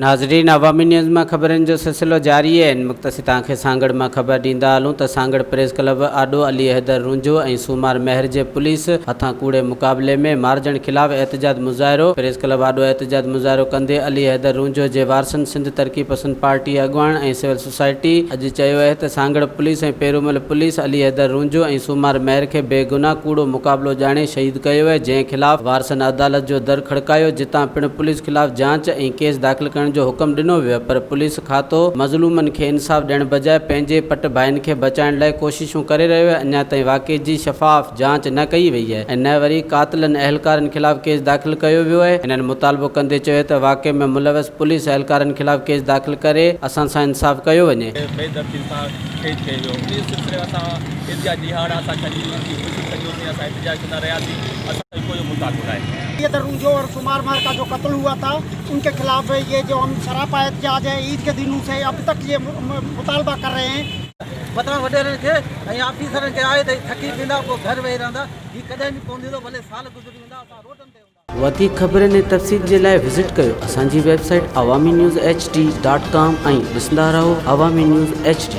ناظرين عوامي نيوز مان خبرن جو سلسلو جاري آهي ان وقت اسين توهان کي سانگهڙ مان خبر ڏيندا هلون ته سانگهڙ پريس ڪلب آڏو علي حيدر رونجهو ۽ سومار مهر جي پوليس هٿان ڪوڙي مقابلي ۾ مارجڻ خلاف احتجاج مظاهرو پريس ڪلب آڏو احتجاج مظاهرو ڪندي علي حيدر رونجهو جي وارثن سنڌ ترقي پسند پارٽي اڳواڻ ۽ سول سوسائٽي اڄ چيو اهي ته سانگهڙ پوليس ۽ پيرومل پوليس علي حيدر رونجهو ۽ سومار مهر کي بيگناهه ڪوڙو مقابلو ڄاڻي شهيد ڪيو اهي جنهن خلاف وارثن عدالت جو در کڙڪايو جتان پڻ پوليس خلاف جاچ ۽ ڪيس داخل ڪرڻ جو حڪم ڏنو ويو پر پوليس کاتو مظلومن کي انصاف ڏيڻ بجاء پنهنجي پٽ ڀائين کي بچائڻ لاء ڪوششون ڪري رهيو اهي اڃا تائين واقعي جي شفاف جاچ نه ڪئي وئي آهي ۽ نه وري قاتلن اهلڪارن خلاف ڪيس داخل ڪيو ويو آهي. هنن مطالبو ڪندي چيو ته واقعي ۾ ملوث پوليس اهلڪارن خلاف ڪيس داخل ڪري اسان سان انصاف ڪيو وڃي. بي دردي سان شهيد ڪيو ويو. انهي سلسلي ۾ اسان عيد جا ڏهاڙا اسان ڇڏي عيد جي خوشي ڇڏيوسين اسان احتجاج ڪندا رهياسين اسان جو ڪوئي مطالبو ناهي. حيدر رونجهو اور سومار مهر کا جو قتل هوا ٿا ان ڪي خلاف يي جو هم سراپا احتجاج هي عيد ڪي دنون سي اب تڪ يي مطالبه ڪر رهي هين. متان وڏيرن کي ۽ آفيسرن کي آهي ته هي ٿڪي پيندا پوء گهر ويهي رهندا، هي ڪڏهن به ڪونه ٿيندو ڀلي سال گذري ويندا اسان روڊن تي هوندا. وڌيڪ خبرن ۽ تفصيل جي لاء وزٽ ڪيو اسان جي website Awami news H D dot com ۽ ڏسندا رهو عوامي نيوز ايڇ ڊي.